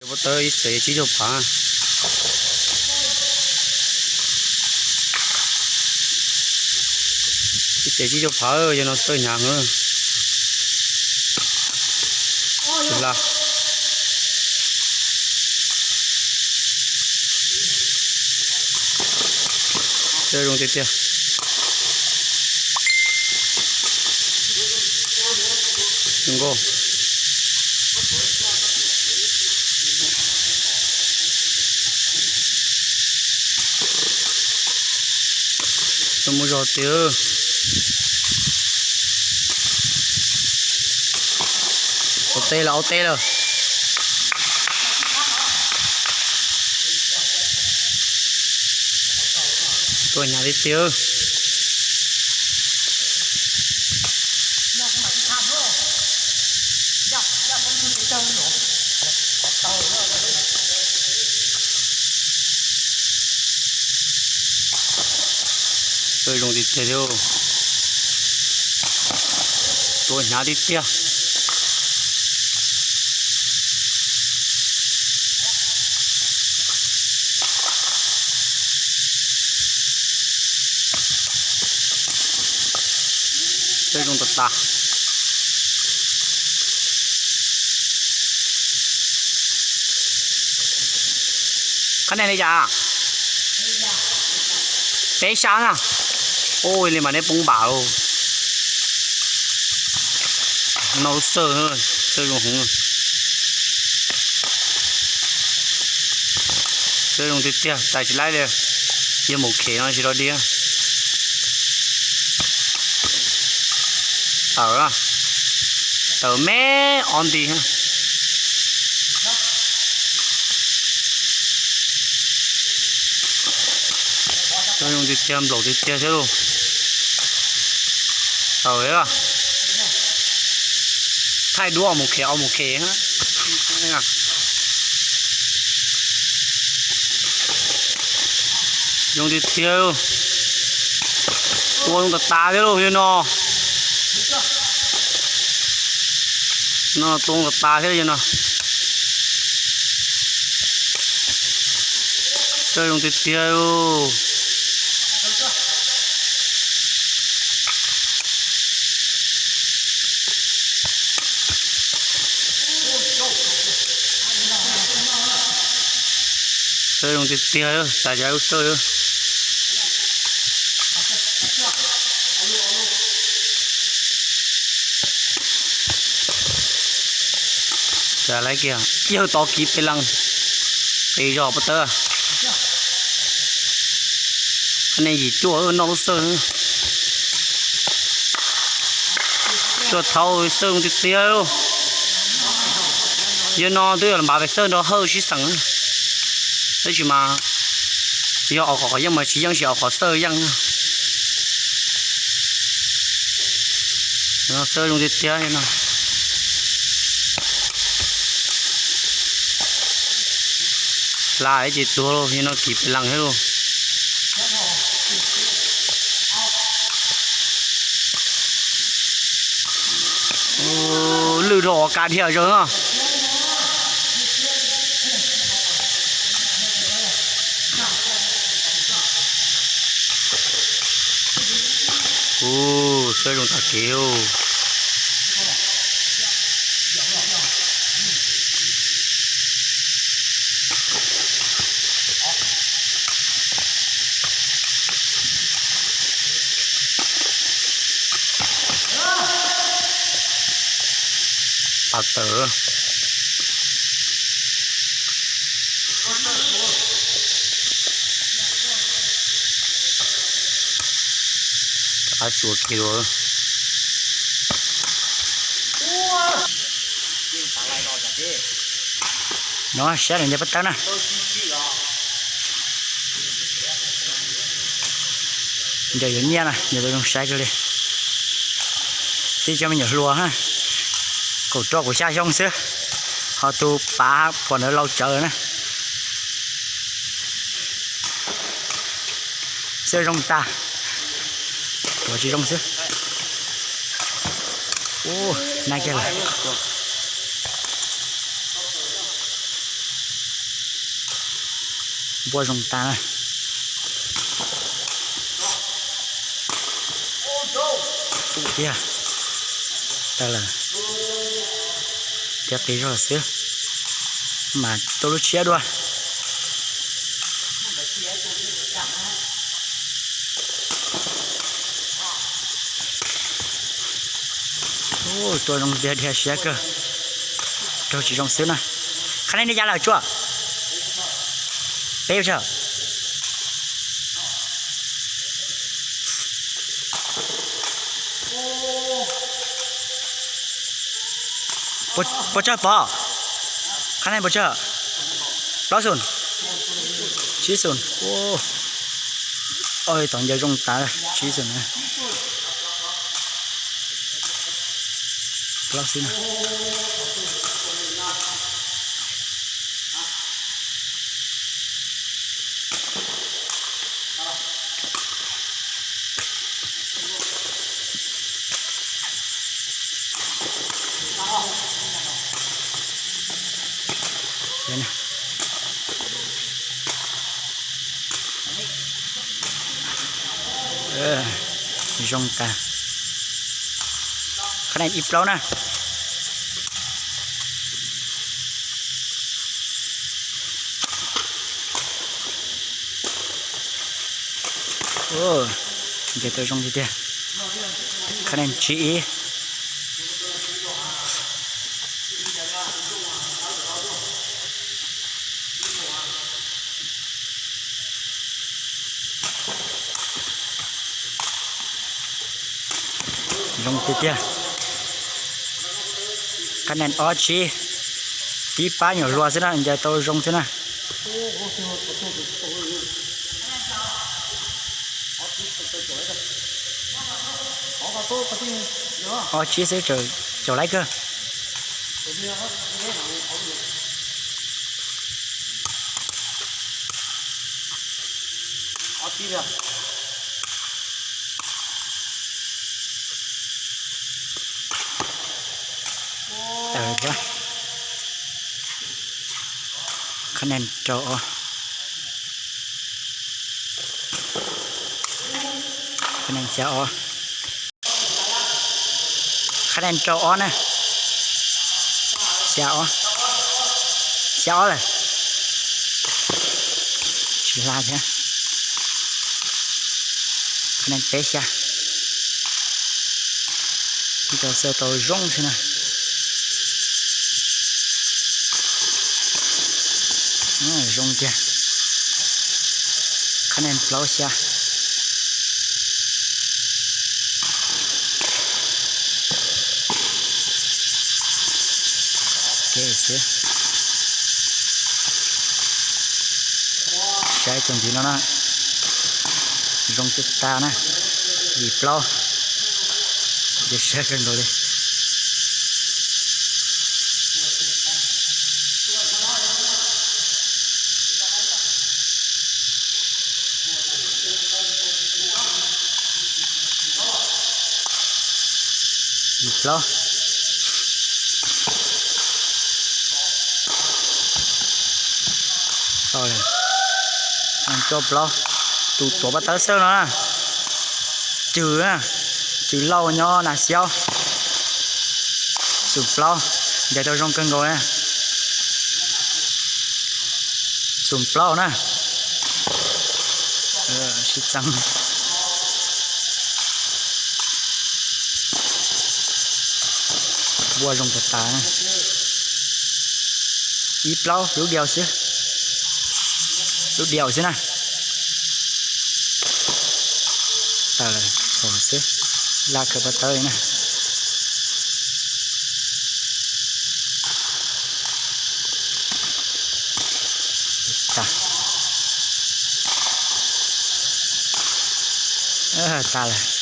Pob tawb ib xees tsib caug phav. Ib xees tsib caug phav, yog no xawj hnyav heev. Tsis hla. Xawj zoo tiag tiag. Zoo nkauj. Muaj zog tiag. Ua teb lawm, ua teb lawm. Tua hnyav tiag tiag. Xawj zoo tiag tiag thiab. Tua hnyav tiag tiag. Xawj zoo tas tas. Qhov nej li cas? Peb sab na. Ua li mas neb poob npam lauj. Noj lub xawj, xawj zoo heev. Xawj zoo tiag tiag, txais tsis laib li. Yog mus khem no tsis rau diab. Tawm, tawm me ob nti. Xawj zoo tiag tiag, nplaum tiag tiag thiab lauj. Tawm, thaij duab mus khem, mus khem. Zoo tiag tiag. Tua zoo tas tas thiab lauj yog no. No tua zoo tas tas thiab yog no. Xawj zoo tiag tiag. Xawj zoo tiag tiag, txais tsis laib lub xawj. Txais laib kiag, yawg tod kiv pes lees, qis zog pob tawb. Nej yim cuaj noj lub xawj. Cuaj thaub xawj zoo tiag tiag lauj. Yog no twb yog los npav pes xawj nrog hawj sib xeem. Tab sis mas yog aus qhov yeej mas tsis yeej, tsis aus qhov xawj yeej. Xawj zoo tiag tiag no. Hla ces tuag lauj, yog no kiv pes lees thiab lauj. Lwj dhau ua ka dhia zog no. Ub, xawb zoo tag kev. Pas tawm. Qab tsuas kiag dua. No saib nws nce pob tawb na. Ncaws yuav nyiaj na, ncaws tau zoo saib kawg li. Tib cov me nyuam hluas na, kaum rau kaum xya xyoo xwb, ho tus pav puas ntawd laus tsawv na. Xwb zoo tag, puas tsis zoo xwb. Ub, nag kiag lawm. Npua zoo tas na. Tiag, tawg lawm. Tiag qis zog xwb, mas tua lub tshiab dua. Tua zoo tiag dhia siab kawg. Raug tsis zoo xwb na. Qhov nej ne ya lawm tsuaj? Peb tsawg? Puas tsawg pov? Qhov nej puas tsawg? Plaub xus? Tsib xus. Oj, tom ncauj zoo tas tsib xus na. Plaub xwb na. Zoo tas. Qhov nej ib plaub na. Nce tau zoo tiag tiag. Qhov nej tsib ib. Zoo tiag tiag. Qhov nej ob tsib. Tib pab nyuam hluas xwb na, ncaws tau zoo xwb na. Ob tsib xwb, caum laib kawg. Qhov nej rau ob. Qhov nej xya ob. Qhov nej rau ob na. Xya ob. Xya ob lawm. Tsis hla thiab. Qhov nej peb xya. Ib co xav tau zoo xwb na. Zoo tiag. Qhov nej plaub xya. Saib tus ntxiv no na. Zoo tiag tas na. Yim plaub. Yus saib kawg nkaus li. Yim plaub. Cuaj plaub. Tus tuav paj tawb xwb no na. Cws na, cws lauj nyob Nas Xiaub. Xum plaub, ncaws tau zoo kawg nkaus na. Xum plaub na. Sib txeeb. Npua zoo tas tas na. Ib plaub lub diaus xwb. Lub diaus xwb na. Tawm lawm, txhos xwb. Laj kawg paj tawb li na. Tas lawm.